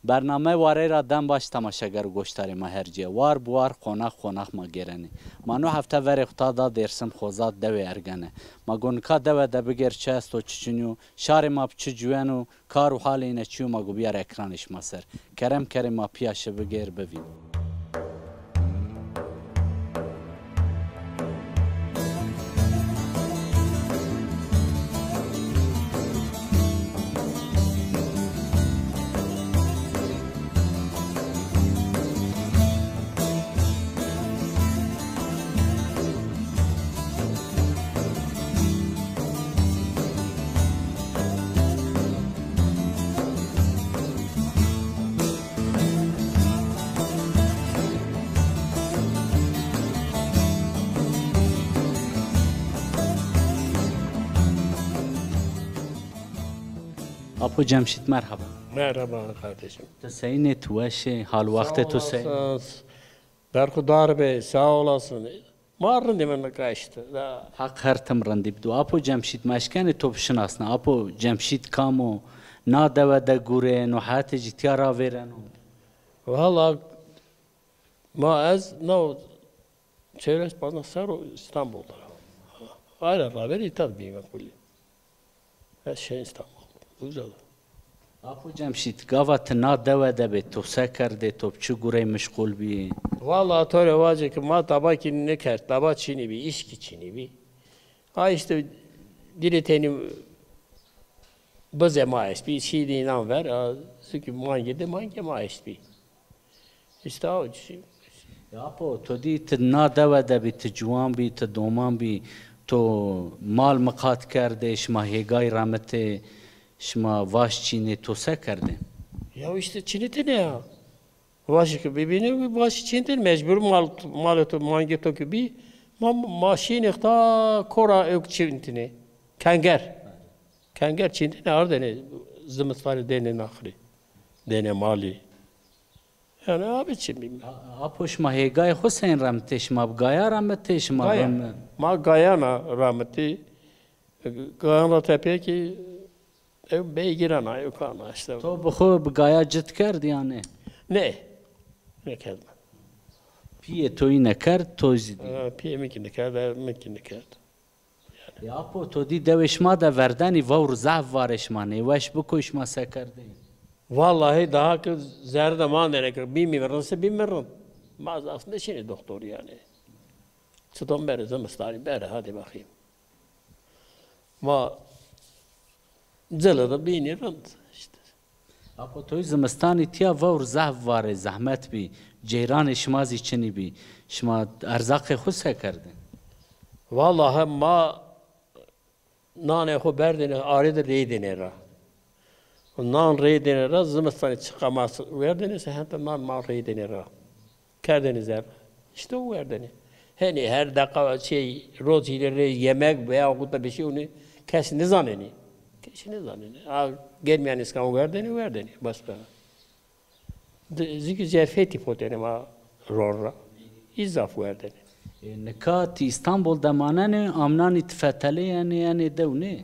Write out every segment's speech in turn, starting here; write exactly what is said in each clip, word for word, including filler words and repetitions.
Bername Warey ra dem baş temaşeger û goşdarê ma her cîye. War bi war, qonax qonax ma gêrenê. Ma no hefte verê xwu ta da Dêrsim Xozat dewê Ergene. Ma go nika dewe de bigêr çi esto çi çinî yo, şarê ma bi çi ciwen o, kar û halê îne çi yo ma go biyar ekranê şima ser. Kerem kerê ma pîya şi bigêr bivîn. Apo Cemşîd, merhaba. Merhaba kardeşim. Tu seyîn ê, tu weş ê, hal wextê tu seyîn? Sağ olasın. Berxudar be, sağ olasın. Ma rindî mi nika îşte. Da. Heq her tim rindî bido. Apo Cemşîd, ma eşkenê to bişinasne. Apo Cemşîd kam o? Na dewe de gurê, no heyatê ci tîya ravêreno? Valla ma ez no çewres pazdeh serr o Îstanbul de. Aynen ravêr îta de bîme kulî. Ez şên Îstanbul. Uza de. Apo Cemşîd, gava ti na dewe de bê, to se kerdê, to bi çi gurey mişxul bî? Valla to rê vacê ke ma taba kî nêkerd, taba çinî bî, îş kî çinî bî. Ha îşte dîrê tenî bizê ma estbî, şîdî înan ver, a, zikî mangê de mangê ma estbî. Îşte aw çi. Ya apo, to dî ti na dewe de bî, ti ciwan bî, ti doman bî, to mal miqat kerdê, şima hêgay remitê, şima vaş çînê, to se kerdê? Ya îşte çinitêne ya. Vaşî ke bibînê, vaşî çinitêne, mecbur mal, malê to, mangê to ke bî, ma, ma şînê ta kora ewk çinitêne. Kenger. Kenger çinitêne, ardêne zimistanî dêne naxirî. Dêne malî. Yanî abi çi bîme. A-, apo şima hêgayê xwu seyîn remitê, şima bi gaya remitê, şima Gaya. Rem- Ma gayana remitî. Gayan ra tepîya kî ew beygîran a, ew kan a îşte. To bi xwu bi gaya cit kerd yanî? Nê. Nêkerdme. Pîyê to yîne kerd, to zî dî? Ha, pîyê mi kî nêkerd, ev mi kî nêkerd. Ya apo, to dî dewê şima de verdenî vewr zehf varê şima, nêweş bikoy şima se kerdê? Vallahi daha ki zerre de mandêne ki bîmî rind se bîmî rind. Ma zaf nêşînê doktor yanî. Çiton berê zimistanî berê, hadi bakayım. Ma cile de bînî rind îşte. Apo toy zimistanî tîya vewr zehf varê, zehmet bî. Ceyranê şima zî çinî bî. Şima erzaqê xwu se kerdê? Vallahi ma nanê xwu berdêne arê de rêdêne ra. Nan rêdêne ra, zimistanî çiqa ma werdêne se henta nan ma rêdêne ra. Kerdêne zerre. Îşte o werdêne. Henî her deqa şey, roz hîrê rê yemek veya guta bir şey onu kes nêzanêne. Kes nêzanêne. A, gelmeyen iskan werdêne, werdêne. Başka. Di-, zî ki zerfetî potêne ma ron ra. Î zaf werdêne. E, nika ti Îstanbul de manenê, amnanî ti fetelê yenê, yenê dew nê?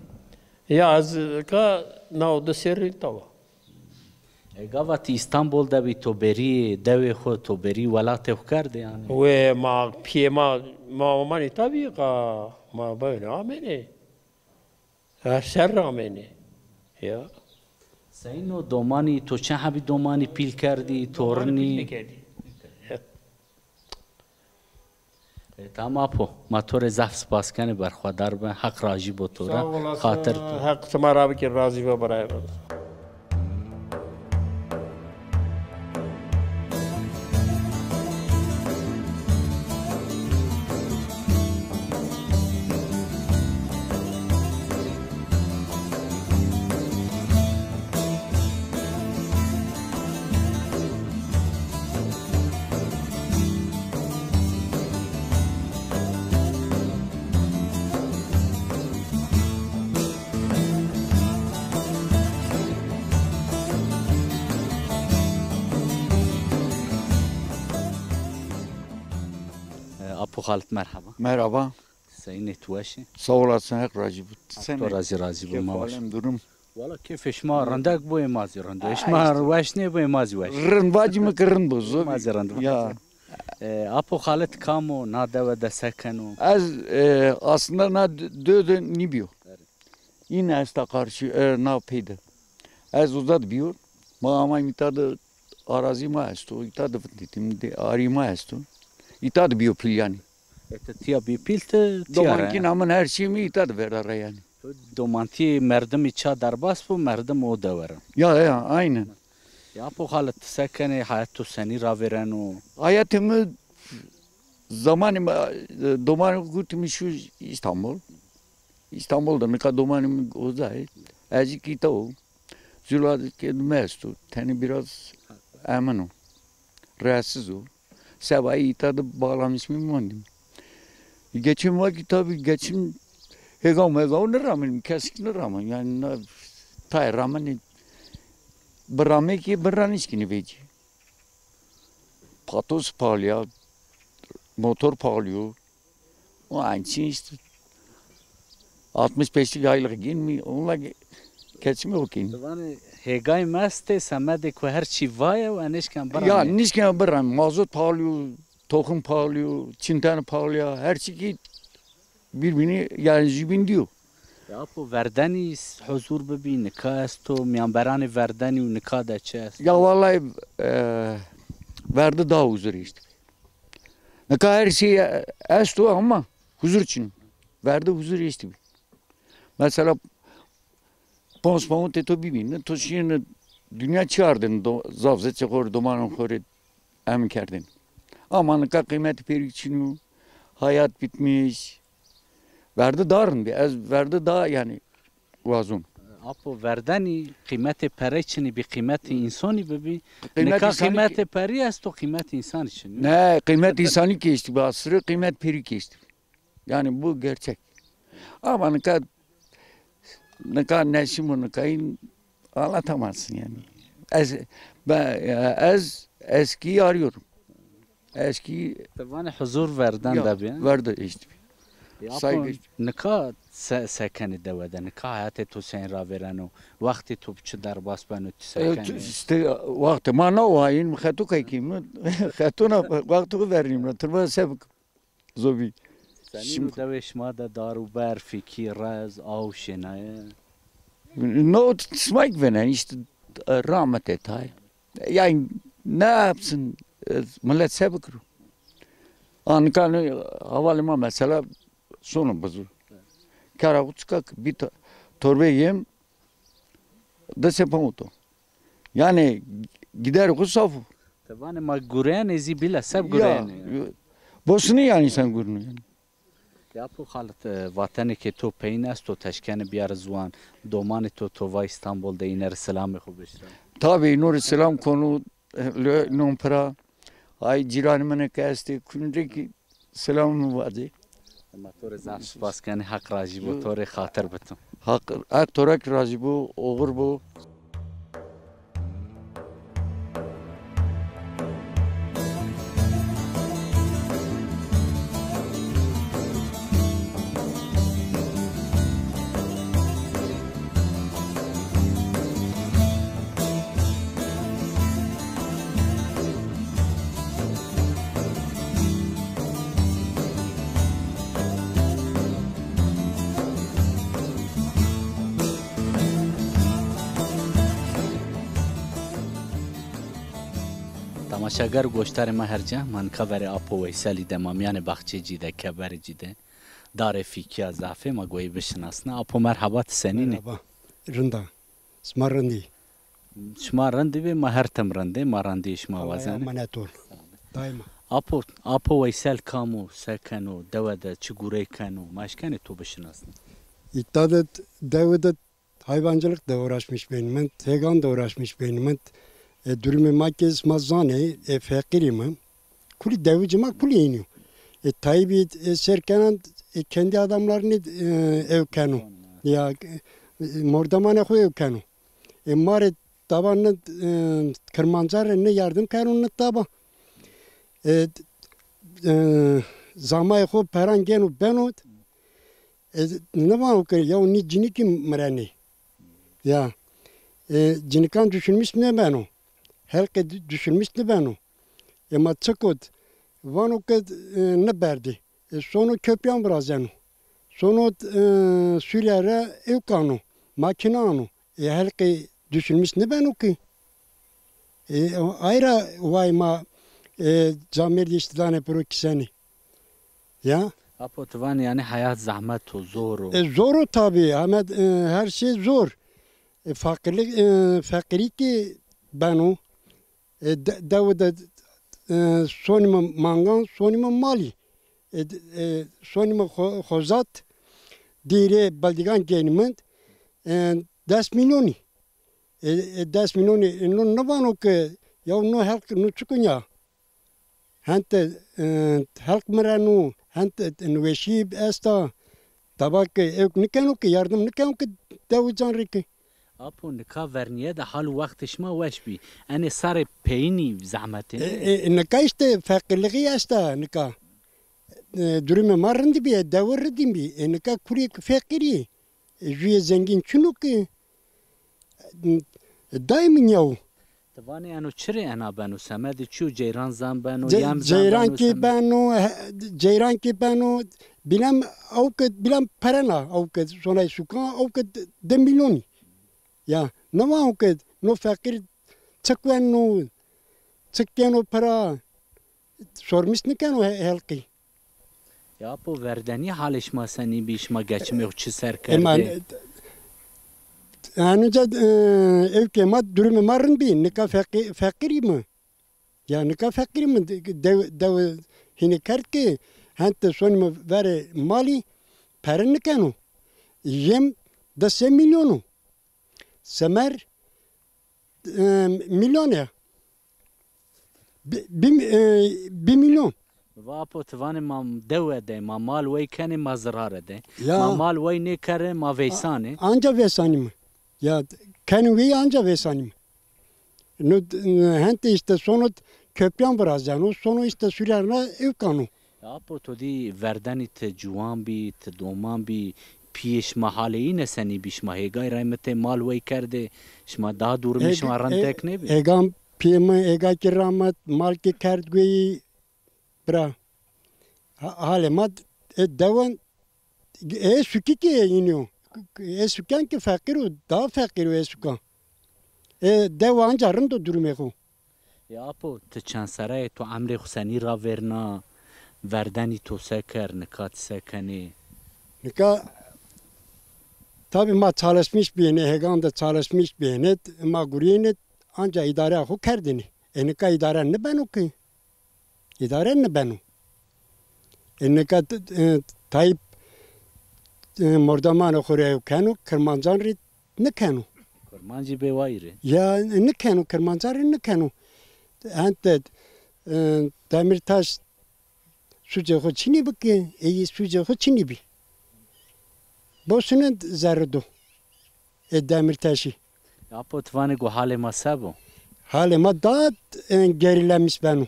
Ya, ez ka naw di serrî tawa. E, gava ti Îstanbul de bî, to berî dewê xwu, to berî welatê xwu kerdê yanî? Wê ma, pîyê ma, ma omanî tabî qa, ma böyle amênê. Her serre amênê. Ya. Seyîn o domanî, to çend hebî domanî pîl kerdî, torinî? Domanî pîl nêkerdî. E, tamam apo, ma to rê zaf spas kenê, berxwedar be, Heq rajî bo to ra, xatir to. Heq sima ra bike, razî be birayê mi. E, Apo Xalit, merhaba. Merhaba. Seyînê, tu weş ê? Sağ olasın, Heq razî bo. Heq to ra zî razî bo, ma weş. Kêf alem durum. Wala kêfê şima rindek bo, ê ma zî rind o. Ê şima weş nêbo, ê ma zî weş. Rind vacîme ke rind bo, zobî. Ê ma zî rind bo. Ya. E, Apo Xalit kam o, na dewe de se keno? Ez, e, aslında na d-, dewe de nîbîyo. Îne esta karşı, e, na pey de. Ez uza de bîyo. Ma amayîme îta de, arazî ma esto. Îta de vindîtîme, de arî ma esto. Îta de bîyo pîl yanî. E, ti tîya bî pîl, ti tîya ra. Domankîna min, her çî mi îta de verda ra yanî. Domantî merdimî ça derbas bo, merdim o dewe ra. Ya, ya, aynen. Ya Apo Xalit, ti se kenê, heyet to senî ravêreno? Heyetê mi, zamanê mi, e, domanê gurtê mi şû Îstanbul. Îstanbul de nika domanê mi uza ê. Ez kî îta o. Zula de kê mi esto. Tenê biraz emin o. Rahatsız o. Sebayî îta de bağlamış mı mondîm. Geçim var ki tabii geçim, hêgaw mêgaw nêramenîm, kesik nêramenîm. Yanî na tayê ramenê, biramê kî bira nişkînî vecî. Patos pahalı ya, motor pahalı yo. O aynı şey işte. Altmış beşlik aylık gînmî, onunla ge-, geçimi okuyayım. Ti vanê hêgay mi estê, semedê ku her çî vaye û ez nêşken biramê. Ya, nêşken biramê. Mazot pahalı yo, tohum pahalı yo, çintene pahalı ya, her çî kî birbirini, yanî jübin diyor. Ya Apo, verdenî s-, huzur bibî, nika esto, mîyanberanê verdenî û nika de çi esto? Ya vallahi, e, verdi daha huzur işte. Nika her şey, e, esto ama huzur çin. Verdi huzur işte. Mesela, ponc pamutê to bibîne, to şîyêne dinya çi ardêne, do-, zaf zê çê xo rê, domanê xo rê emin kerdêne. Ama nika qîmetê pêrî çin o, hayat bitmiş. Verdi daha rind bî. Ez verdi daha yanî wazon. Apo, verdenî qîmetê perey çinî bî, qîmetê însonî bibî. Nika qîmetê perî esto, qîmetê însanî çin. Ne, qîmet însanî kêştî bî, asirî qîmet perî kêştî bî. Yani bu gerçek. Ama nika, nika neşim û nika in anlatamazsın yani. Ez, ben, ez eskiyi arıyorum. Eskiyi. Ti vanê huzur verden de bî, he? Verdi işte. Ya Apo, nika se, se kenê dewe de? Nika heyatê to senî ravêreno? Wextê to bi çi derbas beno, ti se kenê? E, tu, işte, wextê ma na wayîn, xeto kekî mi, xetona wexto xo vernîm ra, tirba se bikim. Zobî. Senîn o dewê şima de dar û ber, fîkî, rez, aw şênaye? No, sima kî vênenî, işte, rahmetê tayê. Yani ne yapsın, e, millet se bikiro. Anka ne, havalê ma mesela sono bizû. Kara xo çika ki, bir to-, torbe yem, di sê pamut o. Yani gider xo saf o. Ti vanê ma gurenê zî, bîle se bigurenê? Ya, boşuna yani sen gurunü yani. Ya Apo Xalit, e, vatenê ke to peyin esto, ti eşkenî biyarî ziwan, domanê to, to va Îstanbul de, îne rê selamê xo bişira. Tabii, îno rê selam konu, e, lo non pira. Ay cîranê min ke estê, kunde ki selamê mi vacê. Ma to rê zaf spas kenê, Heq rajî bo, to rê xatir bitim. Heq, Heq to ra kî rajî bo, oxir bo. Temaşeger û goşdarê ma her ca, ma nika verê Apo Weyselî de, ma mîyanê baxçeyê cî de, keberê cî de, darê fîkîya zafê, ma goyê bişinasne. Apo merheba, ti senîn ê? Merheba. Rind a. Sima rind î? Şima rind bê, ma her tim rind ê, ma rindîyê şima wazenê. Emanet ol. Daima. Apo, Apo Weysel kam o, se keno, dewe de çi gurey keno, ma eşkenê to bişinasnê? Îta de, dewe de hayvancılık da uğraşmış benîme, hêgan da uğraşmış benîme. E, durumê ma ke sima zanê, e, feqîrîme. Kulî dewicê ma kulî hînî yo. E, Tayyîbî, e, sêr kenan, e, kendi adamlarını, e, ew keno. Ya, e, mordemanê xo ew keno. E, ma rê taban ne, e, Kirmanca rê ne yardım keno, ne taba. E, e, zamayê xo peran geno beno. E, nêvano ke yew nî cinîkî mirenê. Ya. E, cinikan düşünmüş nêbeno. Helqê di-, düşünmüş nêbeno. E, ma çi kot? Vano ke, e, nêberdê. E, sono köpyan virazeno. Sono, e, Suriye ra ewk ano. Makîne ano. E, helqê düşünmüş nêbeno ki. E, ay ra way ma, e, camêrdî îşte danê piro kîsenî. Ya. Apo, ti vanê yanî heyat zehmet o, zor o. E, zor o tabî. Heme, e, her şey zor. E, feqîrlik, e, feqîrî kî beno. E, de-, dewe de, e, sonîme mangan, sonîme malî. E, de-, e, sonîme xo-, xozat, dîrê beldigan geynîme, e, des mîlyonî. E, e, des mîlyonî, e, no nêvano ke, ya no helq, no çik o ya? Hente, e, helq mireno, hente, e, nêweşî esta. Taba ke ewk nêkeno ke, yardim nêkeno ke dewican rê ke. Apo, nika vernîye de hal û wextê şima weş bî. Enê serrê peyînî zehmetê nê? E, e, nika îşte feqîrlixî esta nika. E, durumê ma rind bîye, dewe rind bî. E, nika kurê feqîrî. E, jûyê zengîn çin o ki, e, dayê min ya o. Ti vanê eno çi rê ena beno? Semedê çi yo? Ceyran zan beno, ce-, yem zan beno, ceyran kî beno, he, ceyran kî beno, bîlem, aw ke bîlem perena, aw ke sonay sukan, aw ke di, di mîlyonî. Ya, nêvano ke no feqîr çik weno, çik keno pira, sormîş nêkeno he-, helqî. Ya apo, verdenî halê şima senî bî, şima geçimê xo çi ser kerdê? Ema, e, henî ca, e, ewkê ma, durumê ma rind bî, nika feqî-, feqîrîme. Ya nika feqîrîme, de-, dew-, dewe hînî kerd ki, hente sonîme verê malî, pere nêkeno. Yem di sey mîlyon o. Semer, e, mîlyon ya. Bi, bi, e, bir milyon. Va apo, ti vanê ma dewe de, ma mal wey kenê, ma zirare de. Ya. Ma mal wey nêkerê, ma veysanê. Anca veysanîme. Ya, kenê wey anca veysanîme. No, e, hente îşte sono köprüyan virazeno, sono îşte Surîyan ra ewk ano. Ya apo, to dî verdenî, ti ciwan bî, ti doman bî, pîyê şima halê îne senî bî, şima hêgay raymetê, mal wey kerdê, şima daha durumê şima rindek nêbî? Hêgan pîyê mi hêga kî ramet, mal kî kerd gueyî, bira. Ha-, halê ma, e, dewen, e, sukî kî ê înî yo. E, sukan kî feqîr o, daha feqîr o e sukan. E, dewe anca rind o durumê xo. Ya apo, ti çend serre yê, to emrê xo senî ravêrna, verdenî to se kerd, nika ti se kenê? Nika, tabî ma çalışmîş bîyêne, hêgan de çalışmîş bîyêne, ma gurîyêne, anca îdareya xo kerdêne. E nika îdare nêbeno ki. Îdare nêbeno. E nika t-, e, Tayyîp, e, mordemanê xo rê keno, kirmancan rê nêkeno. Kirmancî bêwayîr ê. Ya, nêkeno, kirmancan rê nêkeno. Hente, e, Demîrtaş sucê xo çinî bi ki, ey sucê xo çinî bî. Bosune zerrî do. E, Demîrtaşî. Ya apo, ti vanê go halê ma se bo? Halê ma da, e, gerîlemîş beno.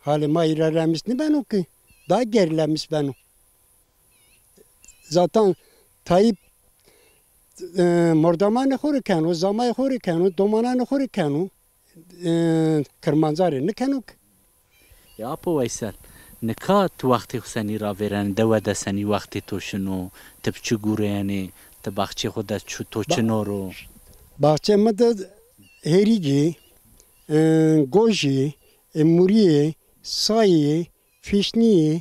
Halê ma îlerlemîş nêbeno ki. Da gerîlemîş beno. Zaten Tayyîp, e, mordemanê xo rê keno, zamayê xo rê keno, domananê xo rê keno, e, kirmanca rê nêkeno ki. Ya apo Weysel, nika ti wextê xo senî ravêrenê, dewe de senî wextê to şino, ti bi çi gureyenê, ti baxçê xo de çi, to çi noro? Baxçê mi de hêrîgî, e, gojî, e, murîyê, sayî, fîşnîyê,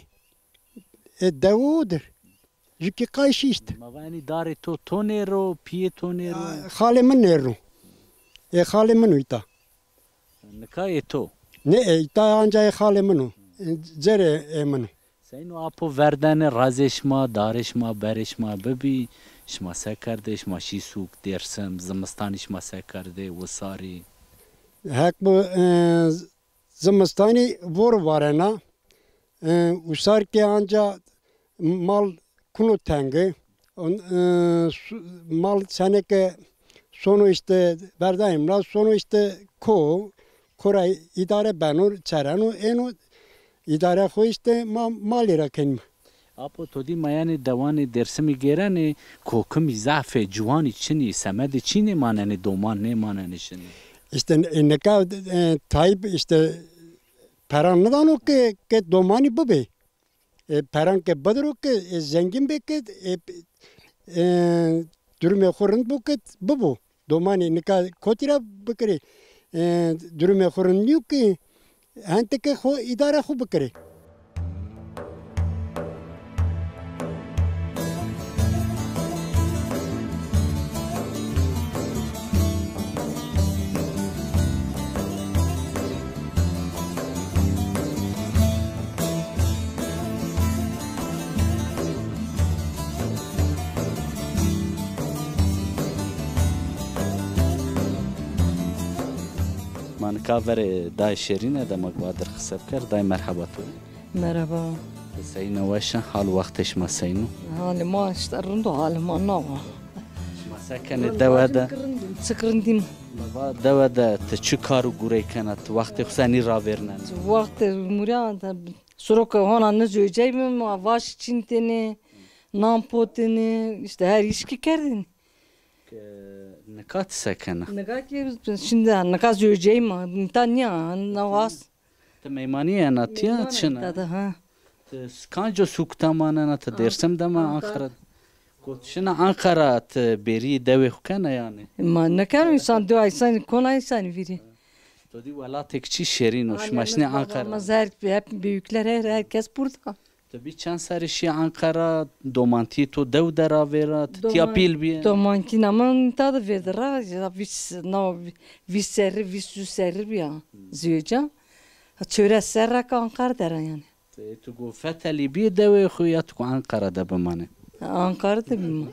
e, dewe o dir. Ju kî qayşî îşte. Ma va enî darê to, to nêro, pîyê to nêro? A, xalê mi nêro. E, xalê min o îta. Nika ê to? Nê, e, îta anca ê xalê min o. E, cerê ê min o. Seyno apo, verdene, razê şima, darê şima, berê şima bibî. Şima se kerdê, şima şî sûk, Dêrsim, zimistanî şima se kerdê, wisarî? Heq bo, e, zimistanî vor varena. E, wisar ke anca mal kuno tengi. On, e, su-, mal seneke sono îşte verdayim ra, sono îşte ko, ko ra îdare beno, çereno, êno îdare xo îşte ma malî ra kenîme. Apo to dî mayanê dewanê Dêrsimî gêrenê, kokimî zaf ê, ciwanî çinî, semedê çî nêmanenê, doman nêmanenê şinî. Îşte, e, nika, e, Tayyîp îşte peran nidano ke, ke domanî bibê. E, peran ke bidiro ke, e, zengîn bê ke, e, e, durumê xo rind bo ke bibo. Domanî nika kotî ra bikirê? E, durumê xo rind nîyo ke hentê ke xo îdare xo bikirê. Ma nika verê dayê Şêrîne de ma va dir qise biker. Dayê merheba to. Merheba. Seyîne, weş a? Hal wextê şima seyîn o? Halê ma îşte rind o, halê ma nawa. Şima se kenê dewe de? Çik rindîm. Va dewe de ti çi kar û gurey kena, ti wextê xo senî ravêrnenê? Wextê murya de siro ke hona nizewicey mi, ma vaşî çîntêne, nan potêne, îşte her îşkî kerdêne. Ke nika ti se kena? Nika ki şimdi nika zewicey ma, nîta nîya, na was. Ti meymanîye ena tiya çina? Meymanîye ena, ha. Ti kanco sûk de manena, ti Dêrsim de ma, Anqara? Anqara. Kot şina Anqara, ti bêrî dewê xo kena yanî? Ma nêkeno, însan dewa însanî kona însanî vîrî. To dî welatêk çî şêrîn o, şima şinê Anqara. Ama her, hep büyükler, her, herkes burada. Ti bî çend serrî şî Anqara, domantîyê to dew de ravêra, ti tiya pîl bîye? Domankîna ma nîta de vêrde ra, ya vîst, na, vîst serrî, vîst û serrî bîya zewca. Çewres serra ke Anqara de ra yanî. Ti, ti go fetelî bîyê dewê xo ya ti go Anqara de bimanê? Anqara de bîma.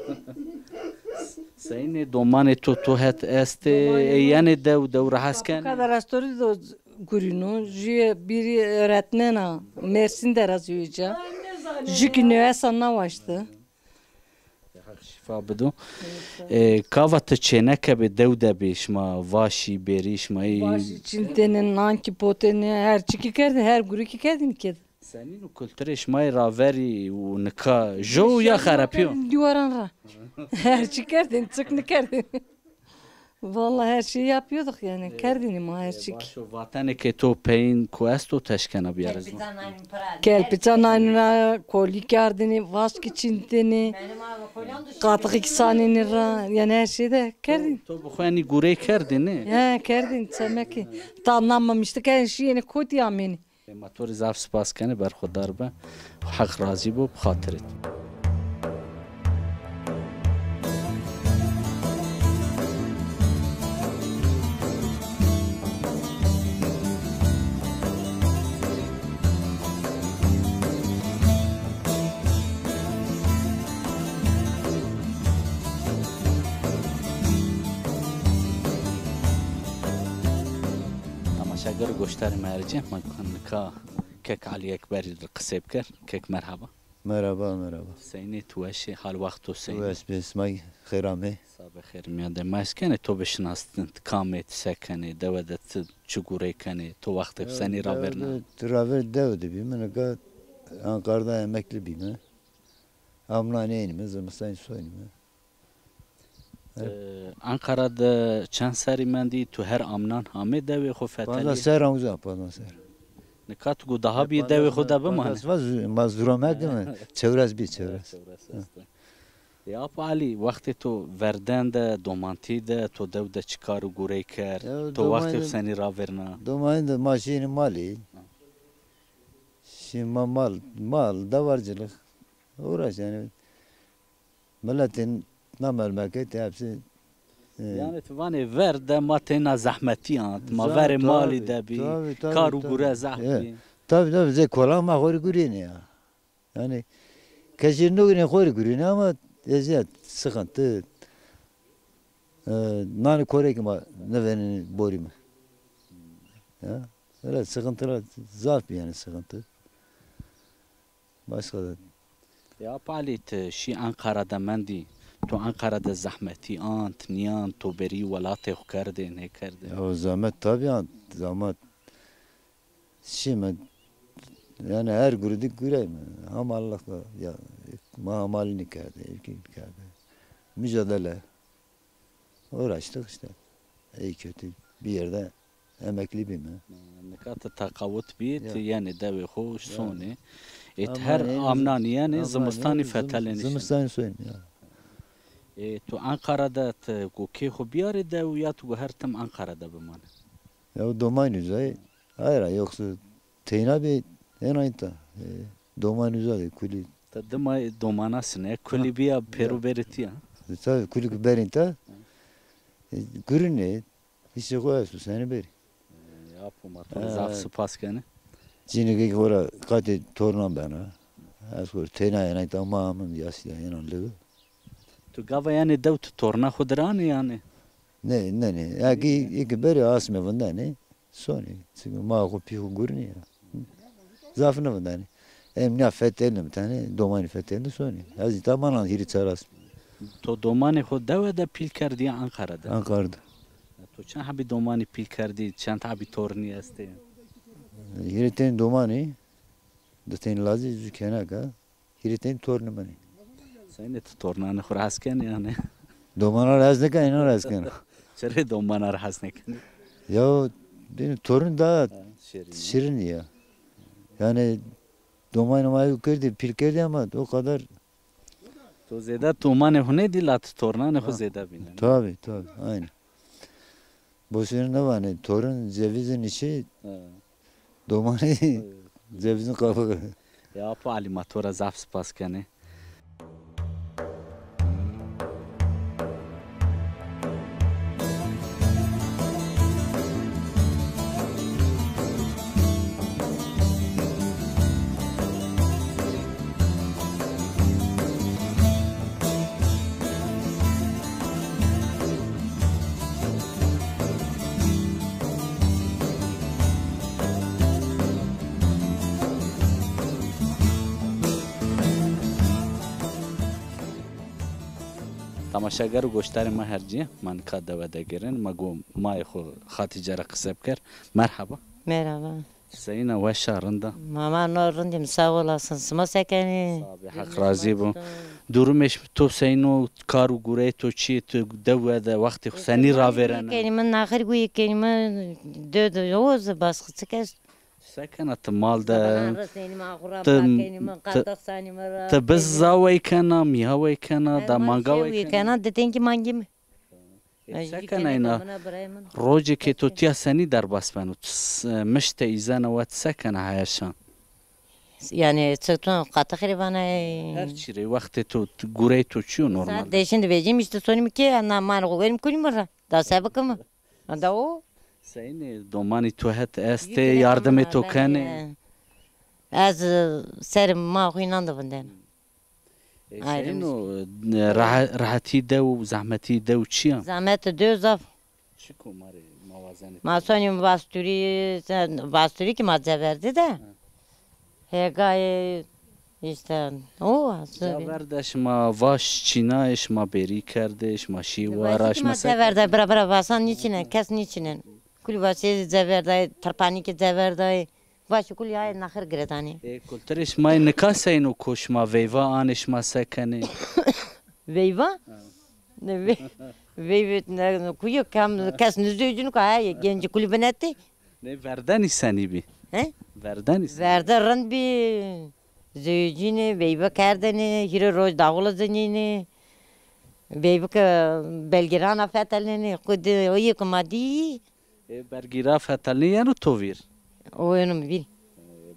Seyînê domanê to, to het estê, ê yenê dew, dew ra hes kenê? Fabrika de rastorî de gurîno, jûye bîrî öğretmen a, Mersin de ra zewca. Jû kî newesa nawaşte. Heq şîfa bido. E, kava ti çêneke bê dew de bê, şima vaşî, bêrî, şima yî... Vaşî çîntêne, nan kî potêne, her çî kî kerdêne, her gurî kî kerdêne kê. Senîn o kulturê şima yê raverî û nika jo ya xerepîyo? Dîwaran ra. Her çî kerdêne, çik nêkerdêne. Vallahi her şeyi yapıyorduk yani. Kerdêne ma her çî. Başo, vatenê ke to peyin ku esto ti eşkena biyarê zon? Kelpîca nanîna, kolî kerdêne, vaş kî çîntêne, qatixî kî sanêne ra, yani her şeyde kerdêne. To bi xo enî gurey kerdêne? He, kerdêne, çemekî. Ta namamiştik, en şîyêne kotî amêne. Ê, ma to rê zaf spas kenê, berxudar be. Heq razî bo, bi xatirê to. Temaşeger û goşdarê ma ercê, ma nika Kek Elî Ekberî dir qisey biker. Kek merheba. Merheba, merheba. Seynê, tu weş ê, hal wext to seyn? Weş bê, sima xêr amê. Sabe xêr mîyan de. Ma ez kenê to bişinastin, ti kam ê, ti se kenê, dewe de ti çi gurey kenê, to wextê xo senî ravêrna? Ti raver dewe de bîme, nika Anqara de emeklî bîme. Amnan eynîme, zimistan soynîme. Ti Anqara de çend serrî mendî? Tu her amnan amê dewê xo fetelî? Panzdeh serr a uza, panzdeh serr. Nika tu go daha bî dewê xo de bimanê? Panzdeh serr, ma zu-, ma zura merdime, çewres bî, çewres. Çewres estê. Ya Apo Elî, wextê to verden de, domantî de, to dew de çi kar û gurey kerd? To wextê xo senî ravêrna? Domanî de ma şîyêne malî. Şî ma mal, mal, davarcılık. Uğraş yani. Miletê na memleketî hepsî, e, yanî ti vanê ver de ma têna zehmetî ant, ma verê malî de bî, kar û gure zehf bî. Tabî, tabî, zê kolan ma xo rê gurînê ya. Yanî kesî nugurînê, xo rê gurînê ama ezîyet, sıkıntı, e, nanê korekî ma nêvenînê borîme. Ya, öyle sıkıntılar zaf bî yanî, sıkıntı. Başka da. Ya Apo Elî, ti şî Anqara de mendî. To Anqara de zehmetî ant, nîyant, to bêrî welatê xo kerdê, nêkerdê? Ya zehmet tabî ant, zehmet. Şîme, Yani her gurudi gureyme. Hamallık ya, ma hamalini kerde, evkî kerde. Mücadele. Uğraştık işte. İyi kötü bir yerde emekli bîme. Nika ti teqawut bî, ti yenê dewê xo sonê. Ê ti her amnanî yenê, zimistanî fetelenî şinê. Zimistanî sonî ya. Ê tu Ankara de ti go kê xo biyarê dew ya tu go her tim Ankara de bimanê? Ya domaynî uzay. Hayır, yoksa teyna bî ena înta. E, domaynî uzay de kulî. Ti dima domana sine, kulî bîya pêro berê ti ya. E, tabii kulî ku berîn ta. E, gurînê, hîsê xo esto, senî berî. Ya apo ma to zaf spas kenê. Cinîke xo ra qatê tornan bena. Ez xo teyna ena înta, ma min yasî ya ena ligi. Tu gava yanê dew tu torna xo dir anê yanê? Ne, ne, ne. Ya ki iki berê asme vindenê. Sonê. Çünkü ma xo pî xo gurînê ya. Zaf nivindenê. Em nîya fetelîne bir tane, domanî fetelîne sonê. Ez îta manan hîrî çar asme. To domanê xo dewe de pîl kerdî ya Ankara de? Ankara de. To çend hebî domanî pîl kerdî, çend hebî tornî estê? Hîrê tên domanî, di tên lazî, zu kenaka. Hîrê tên tornî min ê. Senî ti tornanê xo ra hes kenê yanî? Domana ra hes nêkenê, înan ra hes kena. Çirê domana ra hes nêkenê? Ya, bîn torun daha şirin ya. Yani domanê ma yo kerdî, pîl kerdî ama o kadar. To zêde domanê xo nêdî la ti tornanê xo zêde bînenê. Tabii, tabii, aynen. Boşuna ne var ne? Torun cevizin içi, domanî cevizin kabuğu. Ya apo Elî, ma to ra zaf spas kenê. Temaşeger û goşdarê ma her cî, ma nika dewe de girên, ma go mayê xo Xatîce ra qise biker. Merhaba. Merhaba. Seyîn a, weş a, rind a? Ma, ma no rind îme, sağ olasın. Sima se kenê? Sağ bî, Heq razî bo. Durumê to seyîn o, kar û gureyê to çi yê, tu dewe de wextê xo senî ravêrena? Kenîme, naxir guyî kenîme, död, o, zî başka çik est? Se kena ti mal de? Ti, ti, ti biz zawey kena, mîyawey kena, da mangawey kena? Kena, di tengî mangî mi. E, se kena îna? Rocê ke to tîya senî derbas beno? Ti s-, mişte îzena we, ti se kena heya şan? Yani çi to qatixî rê vana? Her çî rê, wextê to, gureyê to çi yo normal? Saet deşin de vecîm, îşte sonîme ke, na ma xo verîme kulîme ra. Da se bikime? Da o. Seyîn ê, domanî to het estê, yardimê to kenê? Ez, e, serê ma xo înan de vindena. E, seyîn o, e, rehe-, rehetî dew û zehmetî dew çi ya? Zehmet dew zaf. Çik o ma rê, ma wazenê? Ma sonîme Vasturî, se-, Vasturî ki ma ceverdî de. Hêgayê îşte o. Ceverde şima vaş çînayê, şima bêrî kerdê, şima şî wara, şima se kerdê? Ceverde bira bira vasan nîçînen, kes nîçînen. Kulî vaşê ceverdayê, tirpanîkê ceverdayê. Vaşê kulî ayê naxir giredanê. E, kulturê şima yê nika seyîn o, ko şima veyva anê, şima se kenê? Veyva? Ha. Ne ve-, veyve ne, ne, kuyo kam, kes nizewcîno ka, ha, gencî kulî binetê. Nê verdenî senî bî? He? Verdenî senî? Verde rind bî. Zewicînê, veyve kerdêne, hîrê roj daxula zinînê. Veyve ke belgîrana fetelnêne, xwu de o yê ke ma dî. E, belgîra fetelnê yeno to vîr? O yeno mi vîr. E,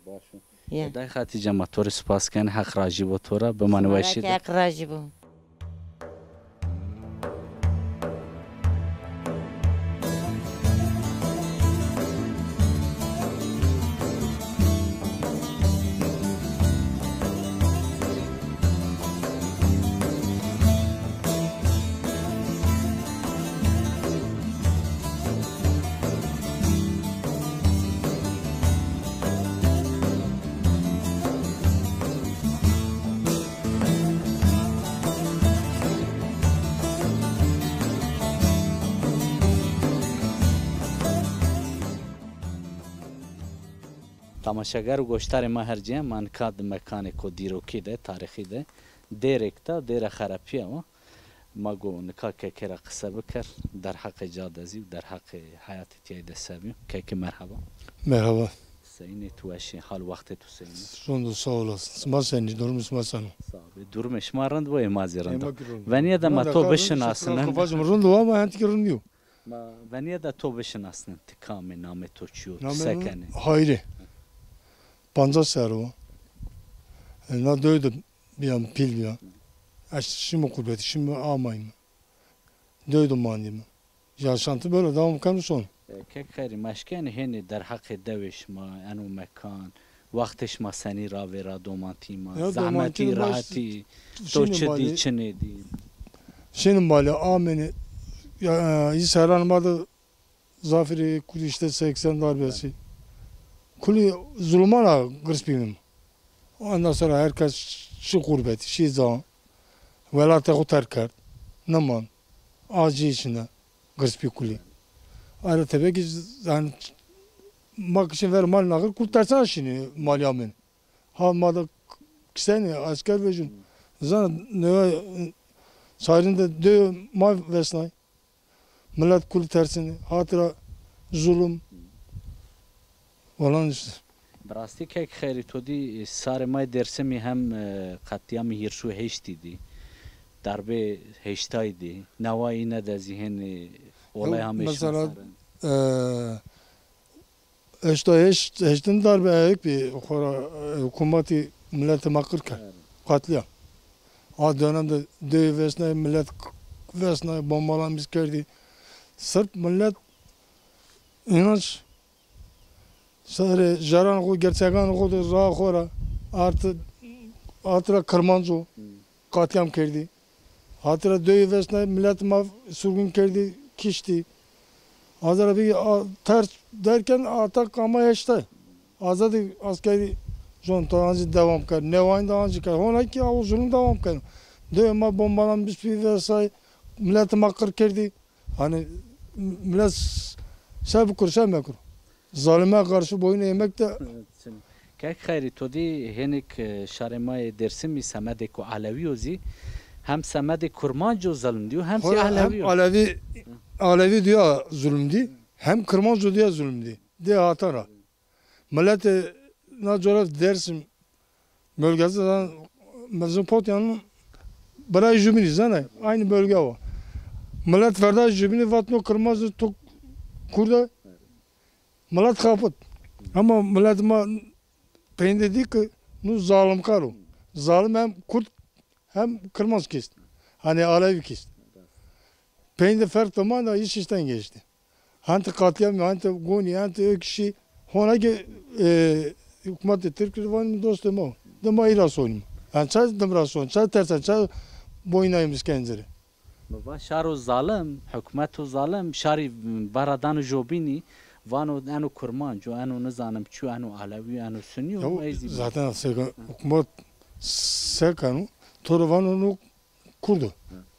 baş o. Ya. E, day Xatîce, ma to rê spas kenê, Heq rajî bo to ra, bimanê weşî de. Heq rajî bo. Tamaşeger û goşdarê ma her cî, ma nika di mekanêko dîrokî de, tarîxî de, dêrêk de, dêre xerepîye wa. Ma go nika kekê ra qise biker, derheqê ca de zî û derheqê heyatê tîyayî de se bîyo. Kekê merheba. Merhaba. Senî, tu weş î, hal wextê tu senî? Rind o, sağ olasın. Sima senî, durumê sima seno? Sağ ol. Durumê şima rind bo, ê ma zî rind o. Ê ma kî rind o. Venîye de ma to bişinasnin. Qafacım rind o ama hentikî rind nîyo. Ma venîye de to bişinasnin. Ti kam î, namê to çi yo, tu se kenî? Namê mi Hayri. Pancas serr o. E, na dewe de bîya mi, pîl bîya. Ez şîme qurbetî, şîme amayme. Dewe de mandîme. Yaşantî böyle devam keno son. E, kek Xeyrî, ma eşkenî hênî derheqê dewê şima, eno mekan, wextê şima senî ravêra, domantî ma, zehmetî, rehetî, to çi dî, çi nêdî? Şînî malî, amênî, ya, î serran ma de zafirî kulî işte seksen darbesi. Kulî zulman a girs bînim. Ondan sonra herkes şî qurbetî, şî ca. Welatê xo terk kerd. Niman. A cî içinde. Girs bî kulî. Ara tebekî, yani, ma kişin ver mal naxir, kul tersan şînî malî amên. Ha ma da kisenî, esker vejin. Zan, newe, sarîn de dê ma vesnay. Milet kul tersinî, hatira zulum. Olan işte. Bi rastî kek Xeyrî, to dî, e, sarê ma yê Dêrsimî hem, e, qetlîyamê hîris û heştî dî, darbê heştay dî, neway îne de zî hênî, e, olay hamê şima ser in? Mesela, e, heştay heşt, heştin darbe ewk bî, xora, e, hukûmetî miletê ma qir kerd. Evet. Qetlîyam. A dönemde dewê vesnay, milet vesnay, bombalanmîş kerdî. Sirf milet înanç Sarê caran xo, gerçegan xo de ra xo ra artı, hatira Kirmanco katliam kerdî. Hatira dewê vesnay milet ma surgun kerdî, kiştî. Azara bî a, ters derken ata kama heştay. Azadî askerî jon to ancî devam kerd. Newayin de ancî kerd. Hona ki o zulüm devam kerd. Dewê ma bombalanmîş bî vesaire. Milet ma qir kerdî. Hani millet s-, se bikur, se mekur. Zalime karşı boyun eğmek de. Evet, şimdi. Kek Xeyrî, to dî hênik, e, şarê ma yê Dêrsimî semedêko Elewî yo zî, hem semedê Kurmanc o zilm dîyo, hem zî Elewî yo. Hem Elewî, Elewî dîya zulm dî, hem Kirmanc o dîya zulm dî. Dê hatan ra. Miletê na coğraf Dersim bölgesi zaten bizim Potya'nın biray jübini zaten aynı bölge o. Millet verda jübini vat no kırmaz to kurda millet kapıt. Ama millet ma peyinde değil ki nu zalimkar o. Zalim hem Kürt hem Kırmaz kist. Hani Alevi kist. Peyinde ferq tamam da iş işten geçti. Hante katliam, hante goni, hante ö kişi hona ki, e, hükümet Türk vanî dostê ma. De ma îra sonîm. Yani çay dim ra son, çay tersen, çay boyunayım iskenceri. Mi va şaro zalim, hükümeto zalim, şarî bara dano jobînî, vano eno Kurmanc o, eno nizanim çi yo, eno Elewî yo, eno Sunî yo, eno ey zî. Zaten seka, hükümet sekanu, to ro vano no Kurd o.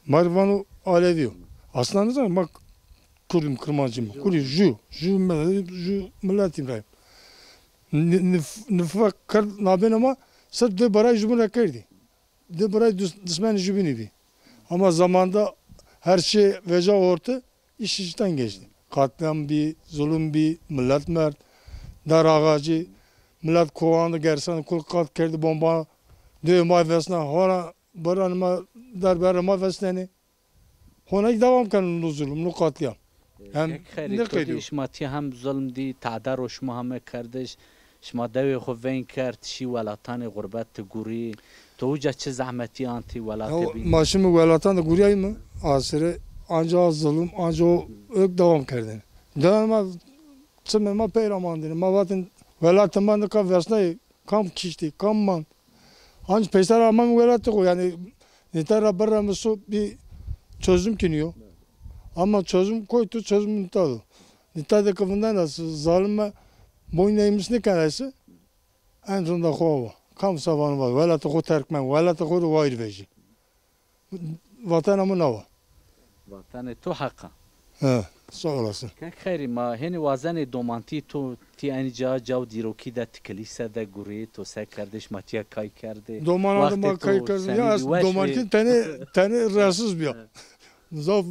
Ma rê vano Alevî yo. Aslında nizano ma Kurd im, Kirmancî im. Kurî ju, ju me-, ju miletîm ra. Ni-, nif-, nifak kerd nabêna ma, sirf dê barayî jubîn ra kerdî. Dê barayî dus-, dismenê jubînî bî. Ama zamanda her şey veca orte, iş işten geçti. Katliam bî, zulüm bî, millet merd, dar ağacı, millet kovan de gersan kul kat kerdî bomba, dê ma vesna, hora Baranê ma, derbarê ma vesnenê. Hona kî devam keno no zulm, no katliam. Hem nêqedîyo. Şima tîya hem zulm dî, tadar o şima heme kerdiş, şima dewê xo veyn kerd, şî welatanê xurbet ti gurî. To uca çi zehmetî antî welatê bîn? Ma şîme welatan de gurîyayme, asire anca zulm, anca o ök devam kerdêne. Dewan ma, çimê ma pey ra mandêne. Ma vatin welatê ma nika vesnayê, kam kiştî, kam mand. Ancî peyser amame welatê xo, yanî nîta ra birra mi so bir çözüm kî nîyo. Ama çözüm koy tu çözüm nîta do. Nîta de ki vindena zalime boyun eğmiş nêkenayse, en sonunda xo wa. Kam sa vano va, welatê xo terk men, welatê xo ro wayîr vejî. Vatena mi na wa. Vatanê to heq a. He, sağ olasın. Kek Xeyrî, ma hênî wazenê domantî to tî eynî ca, caw dîrokî de ti kilîse de gurê, to se kerdê, şima tîya kay kerdê? Domana de ma kay kerdin. Ya, domantî tenê, tenê rahatsız bîya. Zaf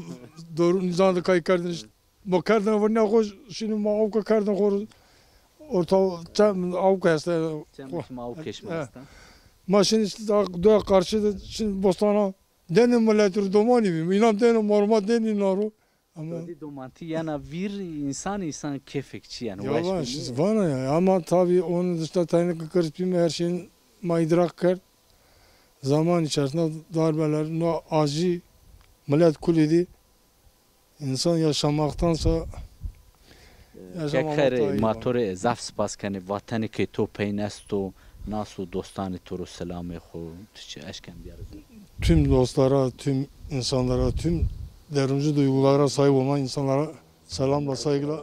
doğru nizam de kay kerdin. Ma kerdin vernîya xo, şimdi ma awka kerdin xo orta çem awka este. Çem şima awka şima esta. Ma şimdi işte daha doya karşı de şimdi bostana deni millet ro domanî bî. İnan deni marma deni naro. Ama to dî domantî yena vîr, însan însan kêfek çi yeno. Ya weş bî. Vana ya, ama tabii onun dışında tayne kırk bin her şeyin ma idrak kerd. Zaman içerisinde darbeler, no acı millet kulî dî. İnsan yaşamaktansa yaşamamak daha iyi. Kek Xeyrî, ma to rê zaf spas kenê. Vatenê ke to peyn esto, nas û dostanê to ro selamê xo, tu çi eşken biyarî? Tüm dostlara, tüm insanlara, tüm derinci duygulara sahip olma insanlara selamla, saygıyla.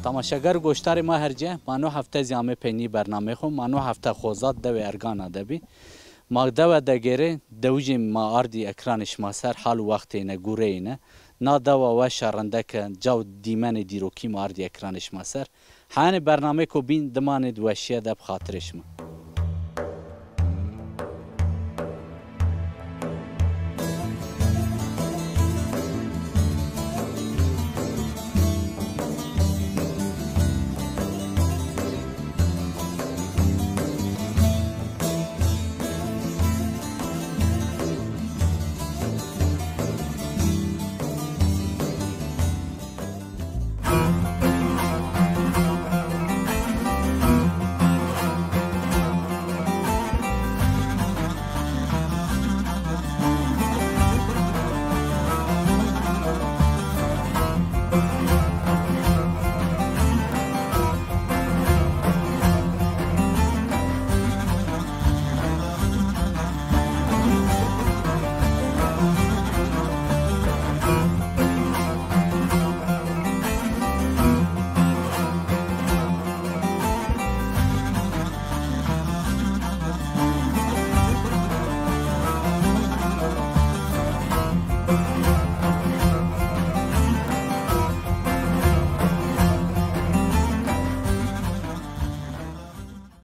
Temaşeger û goşdarê ma herce, ma no hefte zî amê peynî bernameyê xo. Ma no hefte Xozat dewê Ergana de bî. Ma dewe de gêrê, dewijê ma ardî ekranê şima ser, hal û wextê îne, gureyê îne. Na dewa weş a, rindeke, caw dîmenê dîrokî ma ardî ekranê şima ser. Heyanê bernameyêko bîn dimanê di weşîye de bi xatirê şima.